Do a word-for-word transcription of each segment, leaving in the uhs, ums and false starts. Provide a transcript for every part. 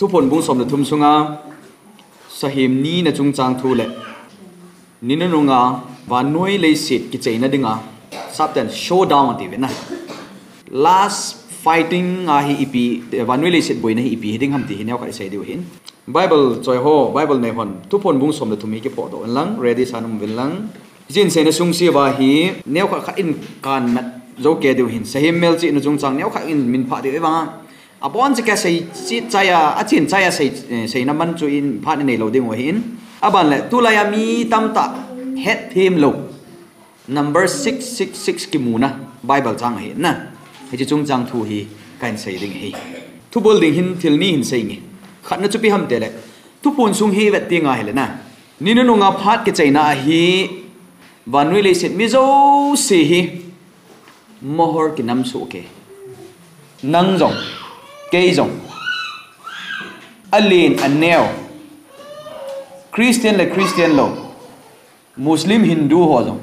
Thuphon bung som le thum sunga Sahem nina chungchang thu le, ni nununga vannoi leiset kicheina dinga, Satan showdown ati ve na. Last fighting a hi ipi, vannoi leiset boina hi ipi hiding ham ti hi neokhat isei diu hin. Bible choi ho, Bible nei hon, Thuphon bung som le thum hi kiphodoh unlang, ready sa nom uvin lang. Hiche in seina sung siva hi neokhat khat in kanmat jou kei diu hin. Sahem melchihna chungchang neokhat in min phah diu vang. Abon cheh a sei, sei chaiya, achin chaiya sei, eh, seina man chu in phat inei lou diu ahin. Aban le, tulaiya mi tamtah hetthem lou number six six six kimuna Bible chang ahi na. Hiche chungchang thu hi kahin sei ding ahi. Thubol ding hin thil ni hin sei nge. Khatna chu ipi ham tile, Thuphon sung hi vet tenga hile na, ni nununga phat kicheina a hi vannoi leiset mi jouse hi mohor kinam soh kei. Nang jong, kei jong, alen aneo, Christian le Christian lou, Muslim, Hindu ho jong,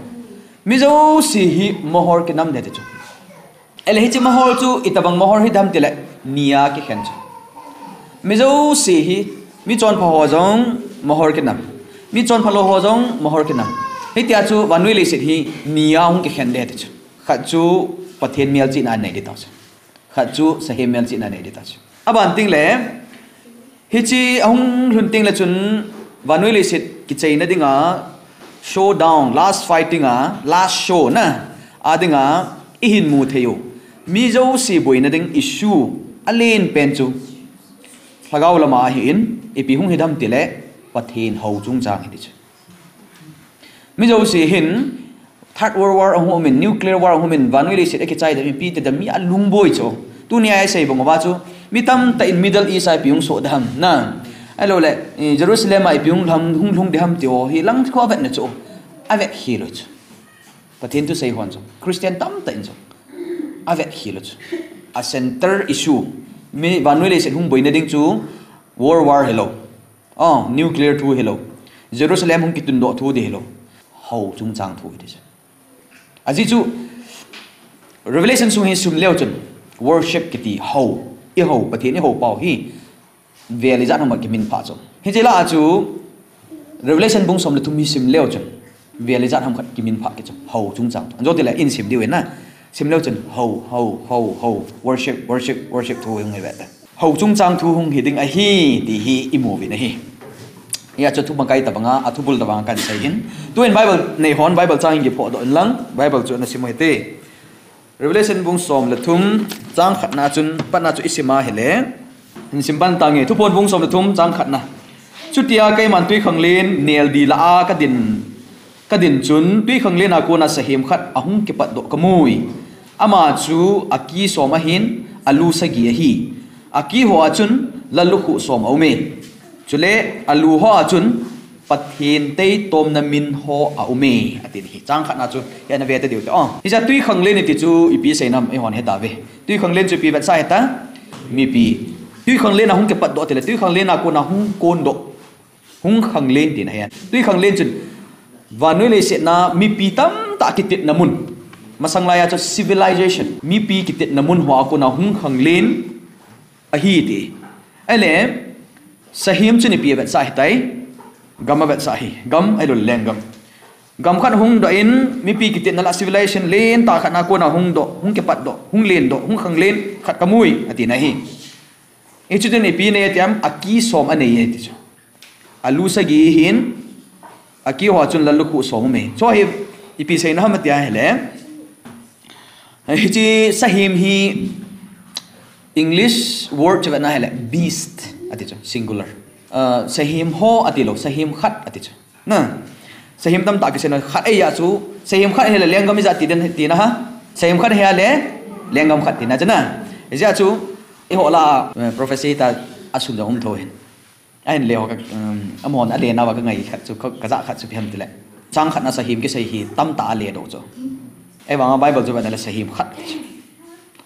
mi jouse hi mohor kinam ding ati chu. Ahile hiche mohor chu itobang mohor hidam tile, nia kikhen chu. Mi jouse hi, mi chonpha ho jong mohor kinam, mi chonpha lou ho jong mohor kinam. Hitia chu vannoi leiset hi nia hung kikhen ding ati chu. Khat chu Pathen melchihna anei ding tah chu. Khat chu Sahem melchihna anei ding tah chu. Aban tengle, hiche ahung lhun tengle chun vannoi leiset kicheina dinga, showdown, last fighting a, last show na, a dinga ihin mu thei u, mi jouse boina ding issue alen pen chu lhagao lama ahin, ipi hung hidam tile, Pathen hou chungchang hiti chu. Mi jouse hin Third World War ahung umin, Nuclear War ahung umin, vannoi leiset akichai dam, ipi ti dam, mi alungboi chu. Tunia isei bang uva chu, mi tamtah in Middle East a ipi hung soh ding ham na, ahiloule, eh, Jerusalem a ipi hung lhung, hung lhung ding ham ti ho hi lang khu avetna chu, avet khel u chu. Pathen thusei hon chu, Christian tamtah in chu avet khel u chu. A center issue, mi vannoi leiset hung boina ding chu World War hilou, oh, nuclear thu hilou, Jerusalem hung kitundoh thu ding hilou, hou chungchang thu hiti chu. Ajeh chu Revelation sung hi sim leu chun worship kiti hou, ihou, Pathen ihou pau hi vel ijat ham khat kimin phah chu. Hiche lah a chu Revelation bung som le thum hi sim leu chun vel ijat ham khat kimin phah kit chu, hou chungchang thu. Ajo tile in sim diu in na. Sim leu chun hou, hou, hou, hou, worship, worship, worship thu hung hi ve ta. Hou chungchang thu hung hiding ahi ti hi imu uvin ahi. Hia chu thumakai tobanga, athubul tobanga kahin sei hin. Tuin Bible nei hon Bible chang hin kiphodoh inlang, Bible chu nasim u hite. Revelation bung som le thum, chang khatna chun, patna chu isim a hile, hin sim pan tange, Thuphon bung som le thum, chang khatna. Chutia keiman twikhanglen nel di lah a kadin, kadin chun, twikhanglen a kona sahem khat ahung kipatdoh kamui. Ama chu aki som ahin, alu sagi ahi. Aki hoa chun lallukhuh som aume. Chule alu hoa chun Pathen teitomna min ho aume, ati hi. Chang khatna chu hi ana ve ta diu te. Oh, hiche twikhanglen iti chu ipi seinam eihon heta ve. Twikhanglen chu ipi vetsah heta? Mipi. Twikhanglen a hung kipatdoh tile, twikhanglen a kona hung kondoh, hung khanglen tina ahi. Twikhanglen chun vannoi leiset a mipi tamtah kitetna mun. Masang laiya chu civilization, mipi kitetna mun hoa kona hung khanglen ahi ti. Ahile, sahem chun ipi avetsah hitai? Gam avetsah hi. Gam ahiloule lenggam. Gam khat hung doh in, mipi kitetna lah civilization lentah khat a kona hung doh, hung kipatdoh, hung lendoh, hung khanglen khat kamui, atina ahi. Hichu chun ipi anei ati ham, aki som anei ati chu. Alu sagi ahin, aki hoa chun lallukhuh som aume. Chu hi ipi seina ham tia hile, hiche sahem hi English word chu vetna hile beast ati chu, singular. Ah, sahem ho ati lou, sahem khat ati chu. Na, sahem tamtah kiseina khat ahia chu, sahem khat hile lenggam ijat ti den tina ham? Sahem khat hile lenggam khat tina chu na. Hijeh a chu, eiho lah a, eh, prophecy ta asun jong um thou hin. Ahin le ho ka, um, amahon alen nauva kangai khat chu, ka, kajah khat chu ipi ham tile, chang khatna sahem kisei hi tamtah alen doh chu. Ahivanga Bible chu vetna le sahem khat chu.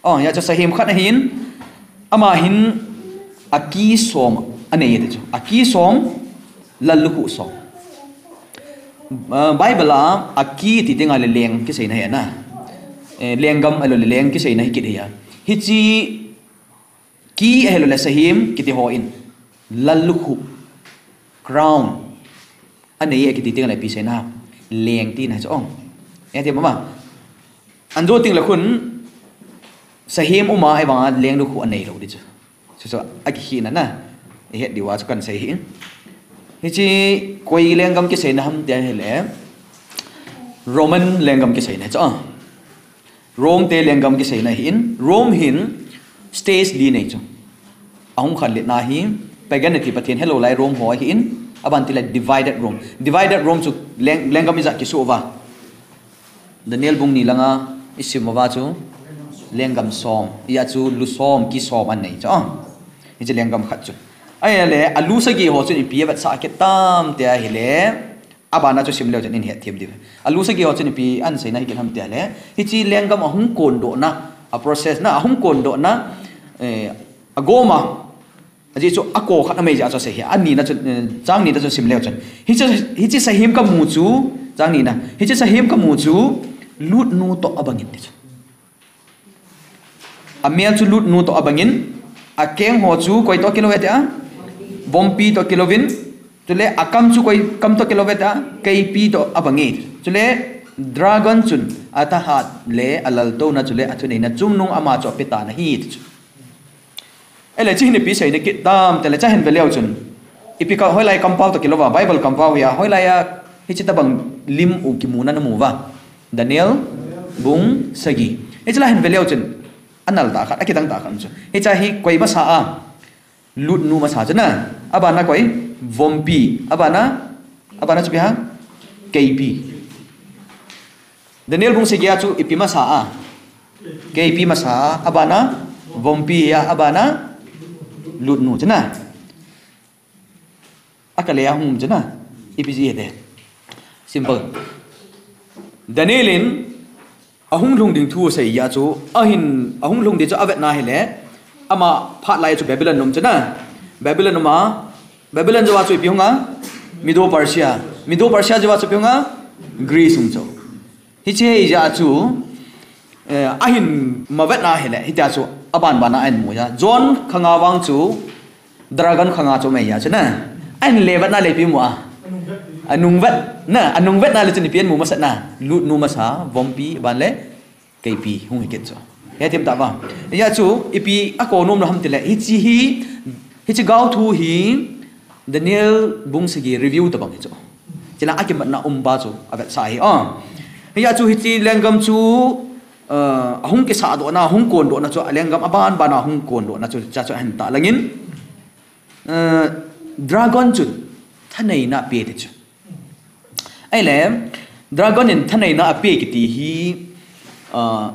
Oh, hia chu sahem khat ahin, ama hin aki som anei ati chu. Aki som, lallukhuh som. Ah, Bible a aki ti dinga le leng kiseina ahi na. Eh, lenggam ahiloule leng kiseina hi kit ahia. Hiche ki ahiloule sahem kiti hon lallukhuh, crown, anei e kiti teng le ipi seina ham? Leng tina chu ong. Eti mama. Anjo teng le khun, sahem uma ahivanga lenglukhuh anei lou di chu. Chu chu akikhehna na. Ihet diu a chu kahin sei hi. Hiche koi lenggam kiseina ham tia hile, Roman lenggam kiseina chu. Rome te lenggam kiseina hin, Rome hin states li nei chu. Ahung khanletna hi, pagan ati Pathen helou lai Rome ho ahin, aban tile divided Rome. Divided Rome chu leng, lenggam ijat kisuh uva. Daniel bung ni langa isim uva chu lenggam som, ijat chu lu som, ki som anei chu. Hiche lenggam khat chu. Ahile, alu sagi ho chun ipi avetsah kit tam tia hile, abana chu sim leu chun ihin hetthem diu. Alu sagi ho chun ipi ahin seina hi kit ham tia le, hiche lenggam ahung kondohna, a process na, ahung kondohna, eh, agoma, ajeh chu ako khat amei jeh a chu asei hi, anina chu, eh, chang nina chu sim leu chun. Hiche, hiche sahem kamu chu, chang nina, hiche sahem kamu chu, lutnu toh abangin ti chu. Amel chu lutnu toh abangin, akeng ho chu koi toh kilou ve tia, vompi toh kilouvin, chule akam chu koi kam toh kilou ve tia, keipi toh abange. Chule dragon chun athahat le alaltouna chule athuneina chungnung ama chu apetan ahi ti chu. Ele, hiche hin ipi seina kit tam tile, hiche hin ve leu chun. Ipi ka, hoilai kampao toh kilouva, Bible kampao hi a, hoilai a, hiche tobang lim u kimuna namu uva. Daniel bung sagi. Hiche la hin ve leu chun. Anal tah khat, akidang tah khat chu. Hiche hi koi masa a, lutnu masa chu na. Abana koi, vompi. Abana, abana chu ipi ham? Keipi. Daniel bung sagi a chu ipi masa a? Keipi masa a, abana vompi a, abana lutnu chu na. Akale ahung chu na. Ipi jeh ham? Simple. Daniel in ahung lhung ding thu asei jeh a chu, ahin, ahung lhung ding chu avetna hile, ama phat lai chu Babylon um chu na. Babylon um a, Babylon jouva chu ipi hung a? Medo Persia. Medo Persia jouva chu ipi hung a? Greece um chu. Hiche hi jeh a chu, eh, ahin mavetna hile, hitia chu aban ban a ahin mu a. John khanga vang chu, dragon khanga chu ahi a chu na. Ahin le vetna le ipi mu a? Anung vet, na, anung vetna le chun ipi ahin mu masat na? Lutnu masa, vompi, aban le keipi, hung hi kit chu. Hetthem tah uva. Hijeh a chu, ipi ako nom lou ham tile, hiche hi, hiche gaothu hi, Daniel bung sagi review tobang hi chu. Chule akimatna um pa chu avetsah hi a. Hijeh a chu hiche lenggam chu, uh, ahung kisahdohna, ahung kondohna chu, a lenggam aban ban a ahung kondohna chu, cha chu ahin tahlangin. Uh, dragon chun thaneina ape ti chu. Ahile, dragon in thaneina ape kiti hi, uh,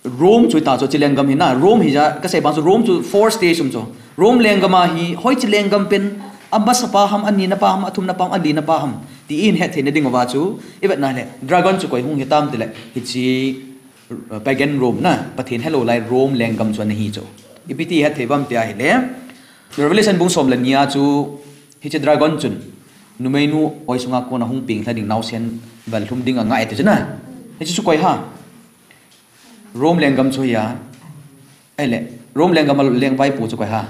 Rome chu hita chu hiche lenggam hi na, Rome hi jeh a, kasei bang chu Rome chu four stage um chu. Rome lenggam a hi, hoiche lenggam pen, amasa pa ham, anina pa ham, athumna pa ham, alina pa ham, ti ihin hetthei na ding uva chu, ivetna le, dragon chu koi hung hitam tile, hiche, uh, pagan Rome na, Pathen helou lai Rome lenggam chu ana hi chu. Ipi ti hetthei uvam tia hile, Revelation bung som le ni a chu, hiche dragon chun, numeinu oi sunga kona hung penglha ding naosen val lhum ding angai ti chu na. Hiche chu koi ham? Rome lenggam chu ahi a. Ahile, Rome lenggam a lengvaipo chu koi ham?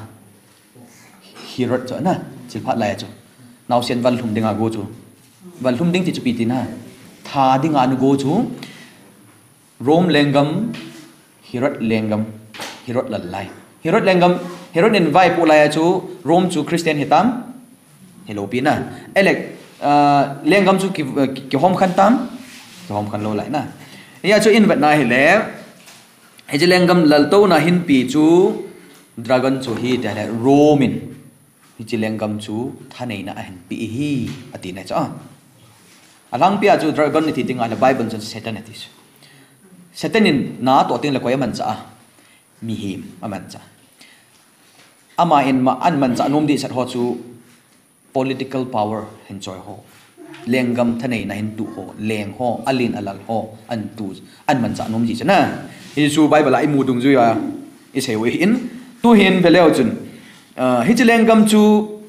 Herod chu na, chilphat lai chu. Naosen val lhum ding ago chu. Val lhum ding ti chu ipi tina? Tha ding a ana go chu. Rome lenggam, Herod lenggam, Herod lal lai. Herod lenggam, Herod in vaipoh lai a chu, Rome chu Christian hitam? Hilou pi na. Ahile, ah, lenggam chu ki, ki, kihom khen tam? Kihom khen lou lai na. Hijeh a chu ihin vetna hile, hiche lenggam laltouna hinpe chu dragon chu ahi tia hile Rome in hiche lenggam chu thaneina ahin pe ahi, ati na chu a. Alhangpi a chu dragon iti ding ahile Bible chun Satan ati chu. Satan in natoh teng le koi amanchah a? Mihem amanchah. Ama in ma, ahin manchah nom dehset ho chu political power hin choi ho, lenggam thaneina hin tuh ho, leng ho, alen alal ho, ahin tuh, ahin manchah nom ji chu na. Hichu Bible a imu dungjui a isei u ahin, tuhin ve leu chun, ah, hiche lenggam chu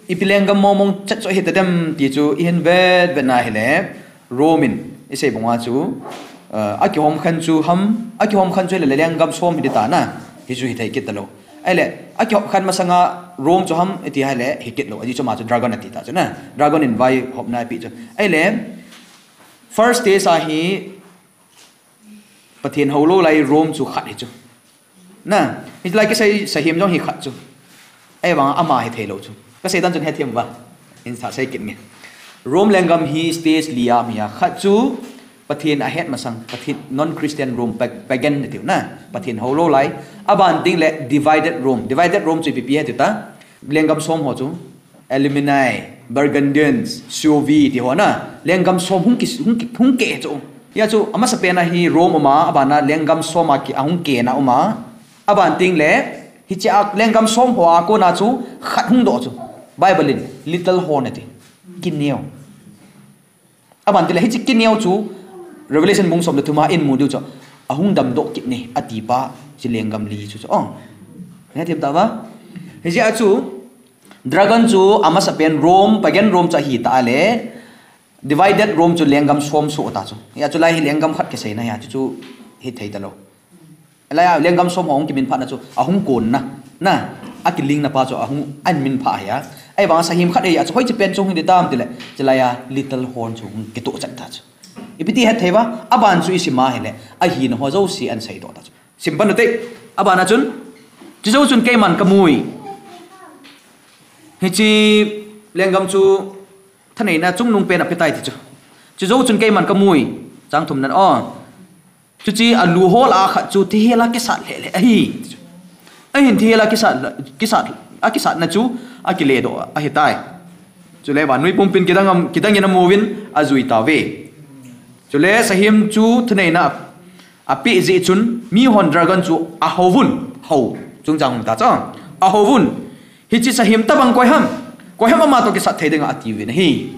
ipi lenggam mong mong chet chu ahi tadem ti chu ihin vet vetna hile, Rome in isei banga chu, ah, akihom khen chu ham, akihom khen chu hile lenggam som hi ding ta na, hichu hithei kit talou. Ahile, akihop khat masanga Rome chu ham iti ahile, hikit lou. Ajeh chu ama chu dragon ati ta chu na. Dragon in vaihopna ape chu. Ahile, first stage a hi Pathen hou lou lai Rome chu khat hi chu. Na, hiche lai kisei sahem jong hi khat chu. Ahivang ama hithei lou chu. Kasei dan chun hethem uva. In sa sei kit nge. Rome lenggam hi stage li a um ahi a, khat chu Pathen ahet masang, Pathen non-Christian Rome, pa-, pagan nati u na. Pathen hou lou lai. Aban teng le divided Rome. Divided Rome chu ipi ipi hetita. Lenggam som ho chu. Alemanni, Burgundians, Suevi ti ho na. Lenggam som hung ki, hung ki, hung keh chu. Hia chu amasapen a hi Rome uma, abana lenggam som a ki ahung kehna uma. Aban teng le, hiche a lenggam som ho a kona chu khat hung doh chu. Bible in little horn ati. Kineo. Aban teng le hiche kineo chu Revelation bung som le thum a imu diu chu. Ahung damdoh kit ne, ati pa, hiche lenggam li chu chu. Oh. Hethem ta uva. Hiche a chu, dragon chu amasapen Rome, pagan Rome chu ahita le, divided Rome chu lenggam som soh ta chu. Hia chu lai hi lenggam khat kiseina hia chu chu hithei talou. Lai a lenggam som ho hung kiminphah na chu, ahung konna. Na, akilingna pa chu, ahung, ahin minphah hia. Ahivang sahem khat hia chu, hoiche pen chu hung hiti tam tile, hiche lai a little horn chu hung kitoh chat ta chu. Ipi ti hetthei uva, aban chu isim a hile, ahina ho jouse ahin seidoh ta chu. Sim pan u te, abana chun, chujou chun keiman kamui. Hiche lenggam chu thaneina chungnung pen apetai ti chu. Chujou chun keiman kamui. Chang thum nan, oh. Chuche alu ho lah a khat chu thihel a kisat lheh lheh ahi. Ahin thihel a kisat, kisat, akisatna chu akiledoh ahitai. Chule vannoi pumpin kidang am, kidang in amu uvin ajui tauve. Chule sahem chu thaneina apeh jeh chun mihon dragon chu ahouvun, hou. Chungchang um ta chu. Ahouvun. Hiche sahem tobang koi ham. Koi ham ama toh kisat thei dinga atiuvin ahi.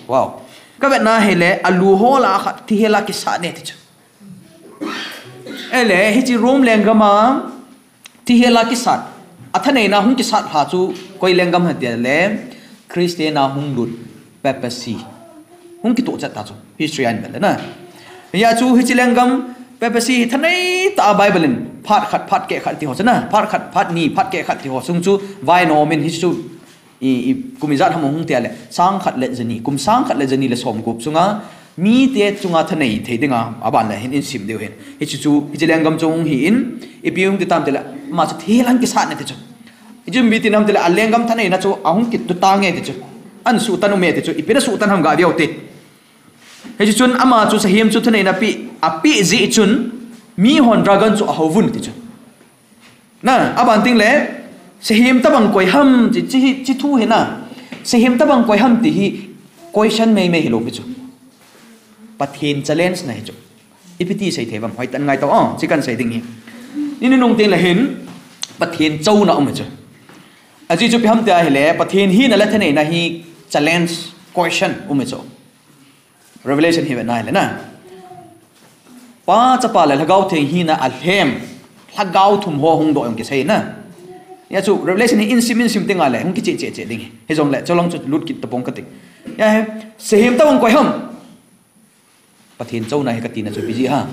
Wow. Kavetna hile alu ho lah a khat thihel a kisat ne ti chu. Ahile, hiche Rome lenggam a, thihel a kisat. Athaneina hung kisat lha chu, koi lenggam ham tile, Christian a hung lut, papacy. Hung kitoh chat ta chu, history a ivet le na. Hia chu, hiche lenggam, papacy hi thanei tah a Bible in, phat khat, phat keh khat ti ho chu na, phat khat, phat ni, phat keh khat ti ho sung chu, vainom in hichu, I, i, kum ijat ham hung tia le, sang khat le jani, kum sang khat le jani le som gup sunga, mite chunga thanei thei dinga, aban le hin in sim diu hin. Hichu chu, hiche lenggam chu hung hi in, ipi hung ti tam tile, ama chu thihel a kisat ne ti chu. Hichu ipi ti nam tile, alenggam thaneina chu, ahung kitoh tange ti chu. Ahin suhtan ume ti chu, ipi na suhtan ham ga veu te. Hichu chun, ama chu sahem chu thaneina pe, apeh jeh chun, mihon dragon chu ahouvun ti chu. Na, aban teng le, sahem tobang koi ham, chi, chi, chi thu hi na. Sahem tobang koi ham ti hi, question mei mei hilou pi chu. Pathen challenge na hi chu. Ipi ti sei thei uvam, hoitah in ngai tau, oh, chi kan sei ding hi. Ni ni nung teng le hin, Pathen chouna um hi chu. Ajeh chu ipi ham tia hile, Pathen hina le thaneina hi challenge, question um hi chu. Revelation hi vetna hile na. Pa, Chapa le Lhagao Theng hina alhem. Lhagao thum ho hung doh jong kisei na. Hia chu Revelation hi in sim in sim teng le hung kiche che che ding hi. Hijongle, chulang chu lut kit tapong kati. Hia hi, sahem tobang koi ham. Pathen chouna hi katina chu ipi jeh ham.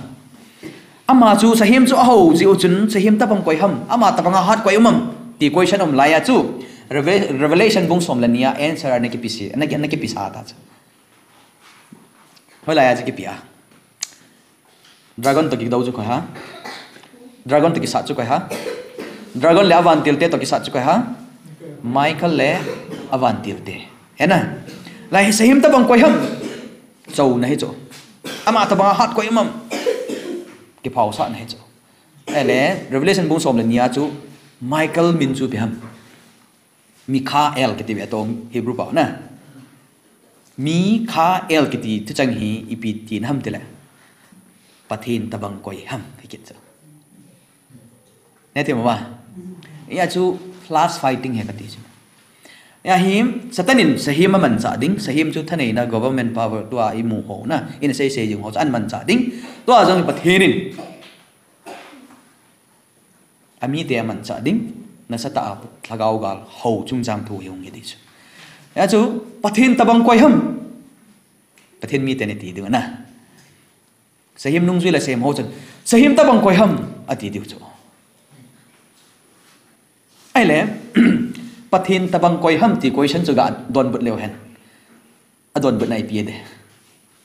Ama chu sahem chu ahou jeh u chun sahem tobang koi ham. Ama tobang a hat koi um am. Ti question um lai a chu. Reve-, Revelation bung som le ni a answer ana kipe se, ana ki, ana kipe sa ta chu. Hoilai a chu kipe a. Dragon toh kidou chu koi ham. Dragon toh kisat chu koi ham. Dragon le avantil te toh kisat chu koi ham. Michael le avantil te. He na. Lai hi sahem tobang koi ham. Chouna hi chu. Ama tobang a hat koi um am. Kiphaosahna hi chu. Ahile, Revelation bung som le ni a chu Michael min chu ipi ham. Mikhael kiti ve toh Hebrew pao na. Mikhael kiti thucheng hi ipi tina ham tile. Pathen tobang koi ham hi kit chu. Nati mo ba? Hia chu class fighting hi kati chu. Hia hi Satan in sahem amanchah ding, sahem chu thaneina government power tua imu ho na, in sei sei jing ho chu amanchah ding. Tua jong hi Pathen in amite amanchah ding, nasatah a Lhagao gal ho chungchang thu hi hung hi ding chu. Hia chu, Pathen tobang koi ham. Pathen mite nati diu na. Sahem nungjui le sahem ho chun. Sahem tobang koi ham, ati diu chu. Ahile, Pathen tabang koi ham ti question chu ga donbut leu hen. Adonbutna ipi e de.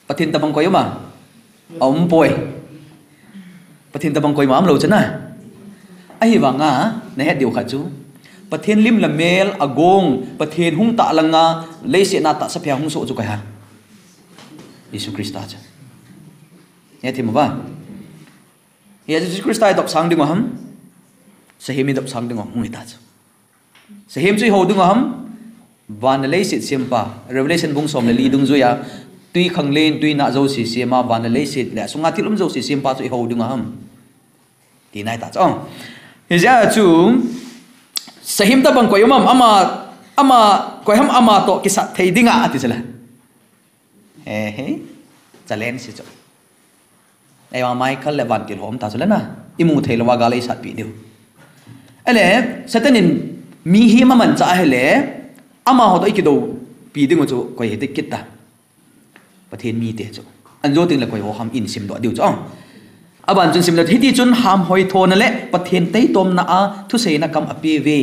Pathen tabang koi um a? Aum poi. Pathen tabang koima umlou chu na. Ahivanga, nahet diu khat chu, Pathen lim le mel agong, Pathen hung tah langa, leiset a tahsa phe a hung soh chu koi ham? Jesu Christa chu. Hethim uva. Hia Jesu Christa idop sang ding u ham? Sahem idop sang ding u ham? Hung hita chu. Sahem chu ihou ding u ham? Van le leiset sempa. Revelation bung som le li dungjuia, tui khanglen, tui nah jouse sema, van le leiset le asunga thil um jouse sempa chu ihou ding u ham? Tina ahita chu. Hijeh a chu, sahem tabang koi um am? Ama, ama, koi ham ama toh kisat thei dinga, ati chu le. He, he. Challenge chu. Eiva Michael le vantil ho um ta chu le na. Imu thei louva gal eisatpi diu. Ele, Satan in mihem amanchah ahile, amaho toh ikidoupi ding u chu koi hiti kit ta? Pathen mite chu. Anjo teng le koi ho ham in simdoh diu chu. Aban chun simdoh, hiti chun hamhoithona le Pathen taitomna a thuseina kam apeuve.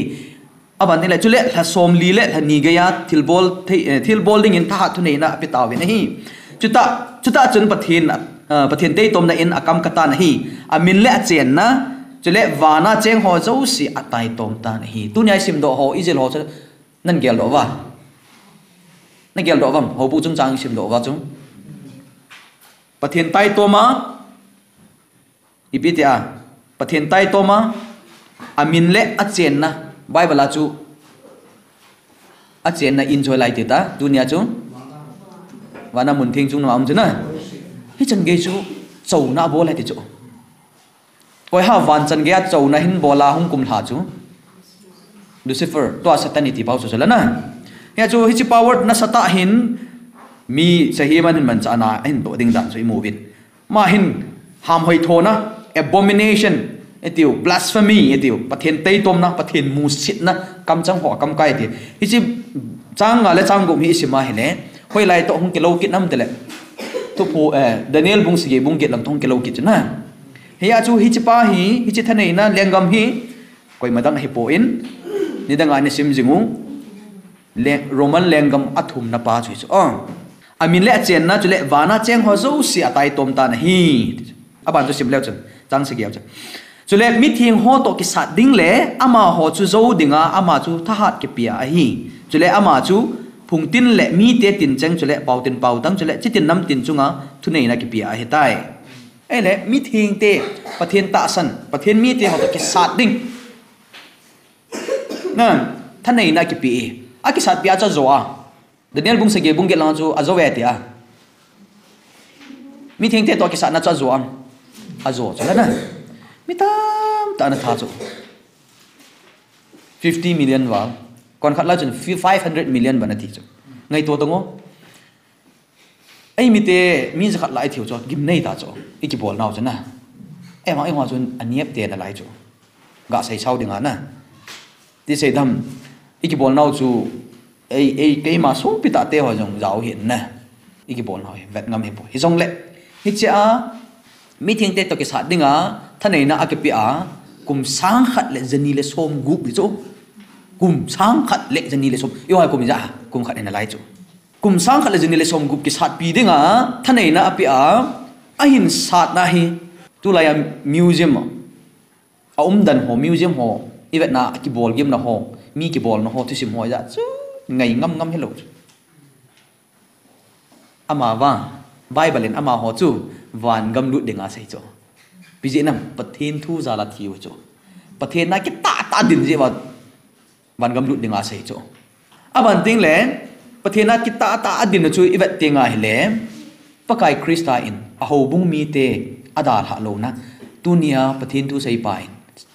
Aban teng le, chule lha somli le lha ni geiya thilbol thei, eh, thilbol dingin thahat thuneina apetauvin ahi. Chuta, chuta chun Pathen, ah, Pathen taitomna in akam katan ahi. Amin le achenna, chule vana cheng ho jouse ataitom tan ahi. Tunia isimdoh ho, ijil ho chu, nan geldoh uva? Nageldoh uvam? Houbung chungchang isimdoh uva chu, Pathen taitoma, ipi tia, Pathen taitoma, amin le achenna, Bible a chu, achenna in chu hoilai ti ta, tunia chu, vana mun theng chungnunga um chu na. Hichan gei chu, chouna abol e ti chu. Koi ham van chan geiya chouna hin bola hung kumlha chu? Lucifer, tua Satan iti pau chu chu le na. Hia chu hiche power nasatah hin mi sahem ahin manchahna ahin toh ding dan chu imu uvin. Ama hin hamhoithona, abomination, itiu, blasphemy, itiu, Pathen taitomna, Pathen musitna, kamchang ho kamkai iti. Hiche chang nga le chang gup hi isim ahile, hoilai toh hung kilou kit nam tile. Thuphon, eh, Daniel bung sagi bung get lang toh hung kilou kit chu na. Hia chu hiche pa hi, hiche thaneina lenggam hi, koima dang ahipoi, nidanga nasim jing u, le, Roman lenggam athumna pa chu hichu. Oh. Amin le achenna, chule vana cheng ho jouse ataitom tan ahi. Aban chu sim leu chun, chang sagi a chun. Chule mitheng ho toh kisat ding le, amaho chu jou dinga, ama chu thahat kipea ahi. Chule ama chu phungtin le mite tincheng, chule paotin paotang, chule chitin namtin chunga thuneina kipea ahitai. Ahile, mithengte, Pathen tahsan, Pathen mite ho toh kisat ding. Na, thaneina akipe e. Akisatpi a chu ajo a. Daniel bung sagi bung get lang chu ajo e tia. Mithengte toh kisatna chu ajo am? Ajo chu le na. Mi tamtah ana tha chu. Fifty million val. Konkhat lai chun fi-, five hundred million bana thi chu. Ngaito tang o. Eimite, mi jakhat lai thiu chu, gimnei ta chu, ikibolnau chu na. Ema, eima chun aniap te nalai chu. Gasei sao dinga na. Ti seidam, ikibolnau chu, ei, ei, keima songpi tahte ho jong jao hi na. Ikibolnau hi, vet ngam hipoi. Hijongle, hichea, mithengte toh kisat dinga, thaneina akipea, kum sang khat le jani le som gup hi chu. Kum sang khat le jani le som. Iho kum ja, kum khat hi nalai chu. Kum sang khat le jani le som gup kisatpi dinga, thaneina apea, ahin satna hi, tulaiya museum a, aumdan ho, museum ho, ivetna, akibol gimna ho, mi kibolna ho, thusim ho, ja chu, ngai ngam ngam hilou chu. Ama vang, Bible in amaho chu, van gam lut dinga asei chu. Ipi jeh ham, Pathen thu jal a thiu chu. Pathen a kitah tah a din jeh uva, van gam lut dinga asei chu. Aban teng le, Pathen a kitah tah a din chu ivet teng ahile, Pakai Christa in, ahoubung mite adalhah louna, tunia Pathen thu seipa in,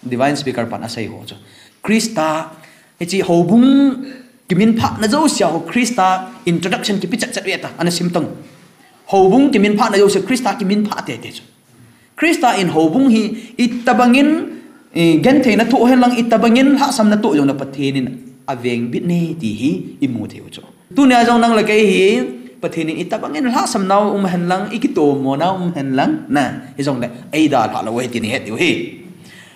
divine speaker pan asei ho chu. Christa, hiche houbung kiminphahna jousea ho Christa introduction kipe chet chet uve ta, ana sim tang. Houbung kiminphahna jouse Christa kiminphah tete chu. Christa in houbung hi itobangin, eh, gentheina thoh henlang, itobangin lhahsamna thoh jongle Pathen in avengbit e ti hi imu thei u chu. Tunia jong nang le kei hi Pathen in itobangin lhahsamnau um henlang, ikitomonau um henlang, na, hijongle eidalhah lou ahi ti nahet diu ahi.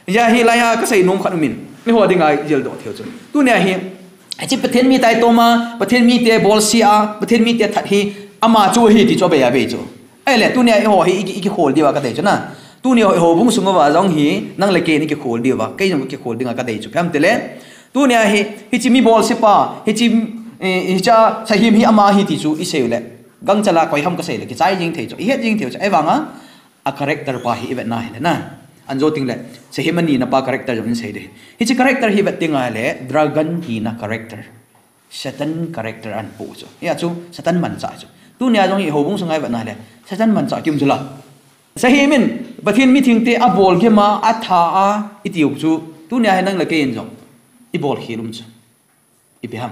Hijeh a hilaiya kasei nom khat um in. Eiho dinga i jildoh thei u chu. Tunia hi, hiche Pathen mi taitoma, Pathen mite bolse a, Pathen mite that hi, ama chu ahi ti chu abei abei chu. Ahile, tunia eiho hi i ki, i kikhol diuva kadei chu na. Tunia hi houbung sunguva jong hi, nang le kei in i kikhol diuva, kei jong kikhol dinga kadei chu. Ipi ham itile, tunia hi, hiche mi bolsepa, hiche, eh, hichea Sahim hi ama ahi ti chu i sei u le. Gangchal a koi ham kasei le, kichai jing thei chu, i het jing thei chu. Ahivanga, a character pa hi i vetna hile na. Anjo tengle, Sahim anina pa character jong in sei ding. Hiche character hi vet tengle, dragon hina character. Satan character ahin poh chu. Hia chu, Satan manchah chu. Tunia jong hi houbung sunga i vetna hile, Satan manchah kium chu la. Sahim in, Pathen mithengte abolgim a, atha a, i tiu chu. Tunia hi nang le kei in jong. I bolkhel um chu. Ipi ham.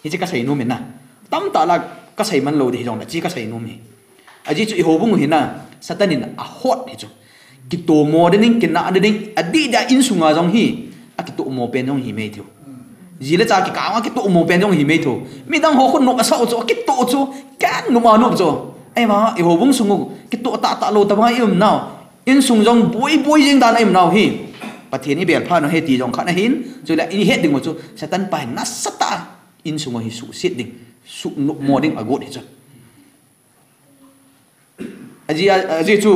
Hiche kasei nom in na. Tamtah la kasei man lou ding hijongle, hiche kasei nom hi. Ajeh chu i houbung u hi na, Satan in ahot hi chu. Kitomo ding, kinah ding, adih dia insunga jong hi. Akitomo pen jong hi mai thei u. Ji le cha kikah a kitomo pen jong hi mai thei u. Midang ho khu nop asah u chu, akitoh chu, ken nop a nop chu. Ahivang, i houbung sung u, kitoh tahtah lou tabang i um nau. Insung jong boi boi jing dan a i um nau hi. Pathen i bel phat u ahi ti jong khat ahin, chule i het ding u chu, Satan pa hin nasatah a, insung u hi suhset ding, suhnopmo ding agot hi chu. Ajeh, ajeh chu,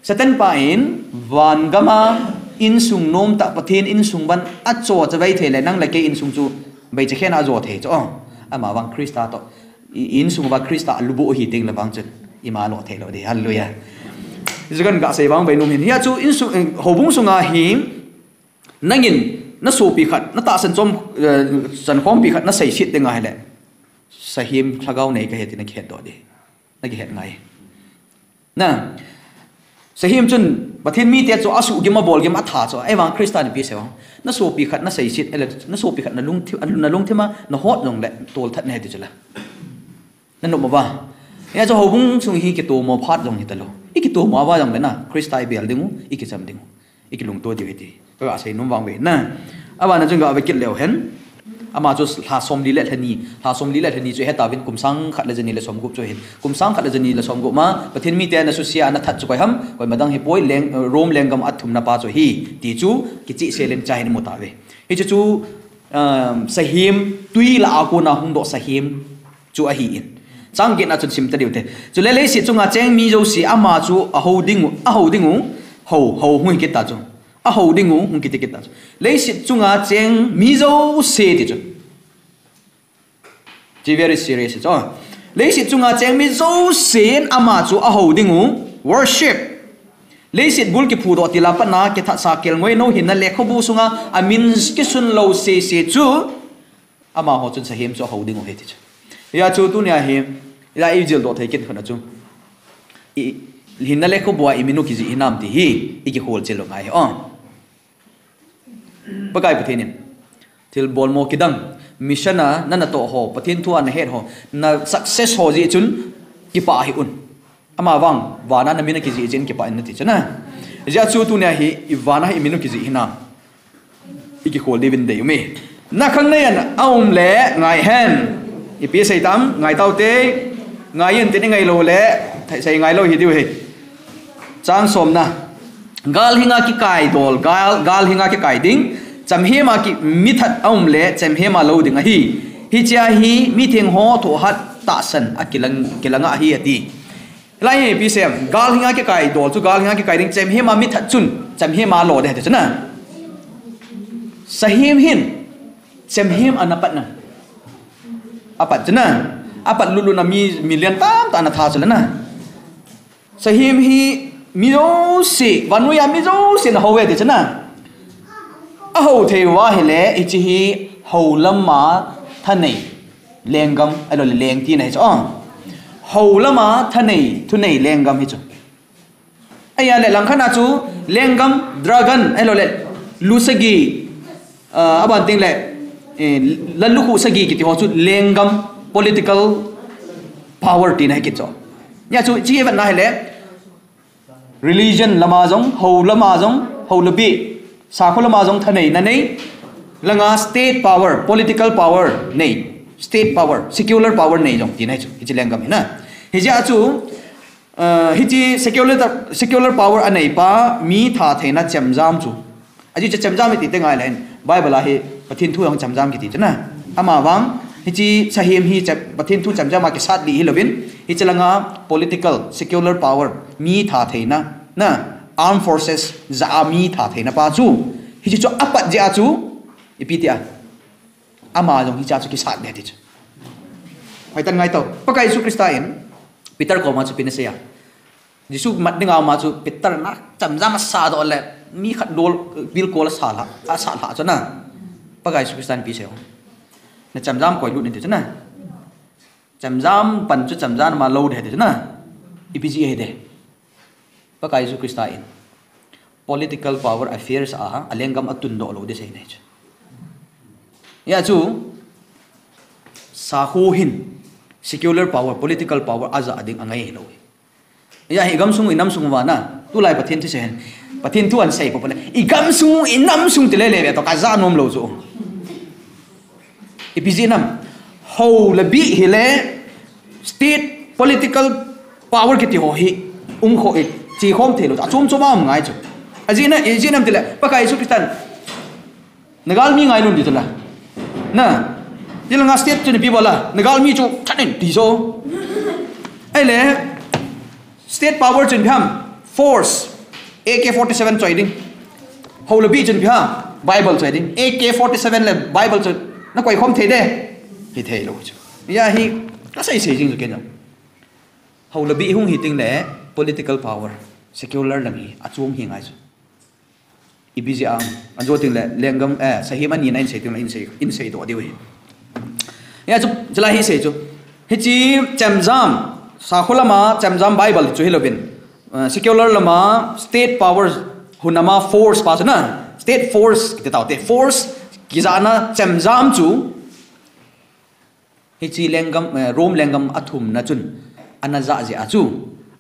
Satan pa in, van gam a, insung nomtah Pathen insung van acho chavai thei le, nang le kei insung chu, baicha khen a ajo thei chu, oh, ama vang Christa toh. I, insung uva Christa alubuh hi tengle vang chun. Ima lo thei lou ding. Hallelujah. Chukan kasei vang vei nom hin. Hia chu insung, eh, houbung sunga hi nangin na sopi khat, na tahsan chom, eh, chankhompi khat na seiset ding ahile. Sahim lhagao nei kahi ti na kihet doh ding. Na kihet ngai. Na, Sahim chun, Pathen mite chu asuhgim, abolgim, atha chu. Ahivang Christa in ipi asei u. Na sopi khat na seiset, ele, na sopi khat na lungthim, na lungthim a, na hot jongle, tolthat nahi ti chu la. Na nop uva. Hia chu houbung sung hi kitomo phat jong hi talou. I kitomo uva jongle na, Christa i bel ding u, i kicham ding u. I kilungto diu ahi ti. Ka gasei nom vang ve na. Abana chun gave kit leu hen. Ama chu lha somli le lha ni. Lha somli le lha ni chu heta uvin kum sang khat le jani le somgup chu hin. Kum sang khat le jani le somgup ma, Pathen mite na suse a na that chu koi ham. Koima dang hi poi leng, Rome lenggam a thumna pa chu hi. Ti chu kichehsel in cha hin mu tave. Hichu chu, um, Sahim tui lah a kona hung doh Sahim. Chu ahi in. Chang get na chun sim ta diu te. Chule leiset chunga cheng mi jouse ama chu ahou ding u, ahou ding u, hou, hou hung kit ta chu. Ahou ding u, hung kiti kit ta chu. Leiset chunga cheng mi jouse ti chu. Ti very serious chu. Leiset chunga cheng mi jouse in ama chu ahou ding u, worship. Leiset bul kiphudoh til a pat na kithatsa kelngoi nou hinna lekhabu sunga amin kisun lou sese chu. Amaho chun Sahim chu ahou ding u ahi ti chu. Hia chu tunia hi, ila i jildoh thei kit khun a chu. I, hinna lekhabu a i min u kijih hinam ti hi, i kikholchil lou ngai hi. Oh. Pakai Pathen in. Thil bolmo kidang. Mission a, na natoh ho, Pathen thu a na het ho, na success ho jeh chun, kipah hih un. Ama vang, vana na min a kijih jeh in kipah in nati chu na. Hijeh a chu tunia hi, i vana hi i min u kijih hinam. I kikhol diuvin dei um e. Na khang nei an a um le ngai hen. Ipi sei tam, ngai tau te. Ngai in tin i ngai lou le, thei sei ngai lou hi diu hi. Chang somna. Gal hinga kikai dol, gal, gal hinga kikai ding. Chemhema ki mithat a um le, chemhema lou ding ahi. Hichea hi, mitheng ho thohhat tahsan a kilang, kilanga ahi ati. Hilai hi ipi sei em, gal hinga kikai dol chu, gal hinga kikai ding, chemhema mithat chun, chemhema lo ding ati chu na. Sahim hin, chemhem ana pat na. Apat chu na. Apat lulu na mi, million tamtah ana tha chu le na. Sahim hi mi jouse, vannoi a mi jouse na hou e ti chu na. Ahou thei uva ahile, hiche hi hou lama thanei. Lenggam, ahilou le lengti na hi chu. Oh. Hou lama thanei, thunei lenggam hi chu. Ahile langkhat a chu lenggam, dragon, ahilou le lu sagi, ah, aban teng le, eh, lallukhuh sagi kiti ho chu lenggam political power tina hi kit chu. Nia chu chi vetna ahile, religion lama jong, hou lama jong, hou le beh, sakho lama jong thanei na nei, langa state power, political power nei, state power, secular power nei jong tina hi chu, hiche lenggam hi na. Hijeh a chu, ah, hiche secular, secular power anei pa, mi thathei na chemjam chu. Ajeh chu chemjam iti te ngai le hin, Bible a hi Pathen thu jong chemjam kiti chu na. Ama vang, hiche sahem hi chem-, Pathen thu chemjam a kisat ding hilouvin, hiche langa political, secular power, mi thatheina, na, armed forces, jah a mi thatheina pa chu, hiche chu apat jeh a chu, ipi ti a, ama jong hiche a chu kisat ding ati chu. Hoitah in ngai tau. Pakai Jesu Christa in, Peter koma chu ipi asei a. Jesu mat dinga ama chu Peter na chemjam asa doh le mi khat dol bilkol asa lha, asa lha chu na. Pakai Jesu Christa in ipi asei u. Na chemjam koi lut in ti chu na. Chemjam pan chu chemjam ma lou ding ti chu na. Ipi jeh ahi de. Pakai Jesu Christa in political power affairs a, a lenggam atundoh lou ding asei ahi chu. Hijeh chun, sakho hin secular power, political power ajah ding angai lou. Hijeh hin igamsung inamsung uva na, tulai Pathen thusei hin. Pathen thu ahin sei popo le, igamsung inamsung ti lele ve toh kaja nom lou chu. Ipi jeh ham, hou le bih hile, state political power kiti ho hi, um kho i, che khom thei lou, achom chom a um ngai chu. Ajeh na, ijeh inem tile, Pakai Jesu Christan, na galmi ngailun ti chu la. Na, ti langa state chun ipi bol a, na galmi chu that in ti chu. Ahile, state power chun ipi ham, force, A K forty-seven choi ding. Hou le bih chun ipi ham, Bible choi ding. A K forty-seven le Bible chu na koi khom thei de. Hithei lou chu. Hijeh hin, kasei sei jing chu kei jong. Hou le bih hung hi teng le political power, secular lang hi, achom hi ngai chu. Ipi jeh a, ajo teng le, lenggam, eh, sahem anina in sei teng le, in sei, in sei doh diu ahi. Hijeh chun, chulai hi sei chu. Hiche chemjam, sakho lama chemjam Bible chu hilouvin. Eh, secular lama state power, hunama force pa chu na, state force, kiti taute, force, kijahna chemjam chu, hiche lenggam, eh, Rome lenggam athumna chun, ana jah jeh a chu,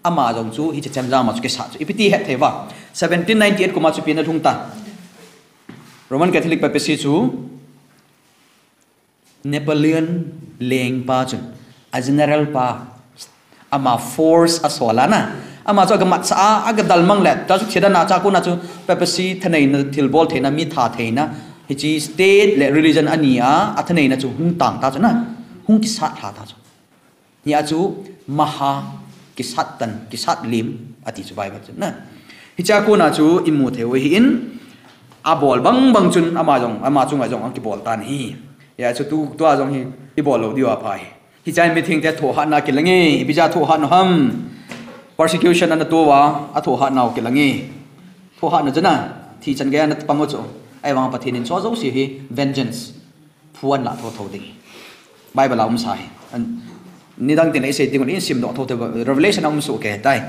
ama jong chu, hiche chemjam a chu kisat chu. Ipi ti hetthei uva. Seventeen ninety-eight kum a chu ipi ana lhung ta. Roman Catholic Papacy chu, Napoleon lengpa chun, a general pa, ama force asol a na. Ama chu aga matsah a, aga dalmang le, ta chu thidana cha kona chu, papacy thaneina, thilbol theina, mi thatheina, hiche state le religion ani a, athaneina chu hung tang ta chu na, hung kisat lha ta chu. Hijeh chun, maha kisat tan, kisat lim, ati chu Bible chun na. Hichea kona chu imu thei u ahin, abol bang bang chun ama jong, ama chunga jong akibol tan ahi. Hijeh chun tu, tua jong hi ibol lou diu apha ahi. Hichea mithengte thohhatna kilang e, ipi jeh a thohhat u ham. Persecution ana tou a, athohhatnau kilang e. Thohhatna chu na, thi chan geiya ana pang u chu. Ahivang Pathen in chu jouse hi vengeance. Phu ahin lah thotho ding. Bible a um sa ahi. An, nidang tin isei ding un, ihin simdoh thotho, Revelation a um soh kei tai.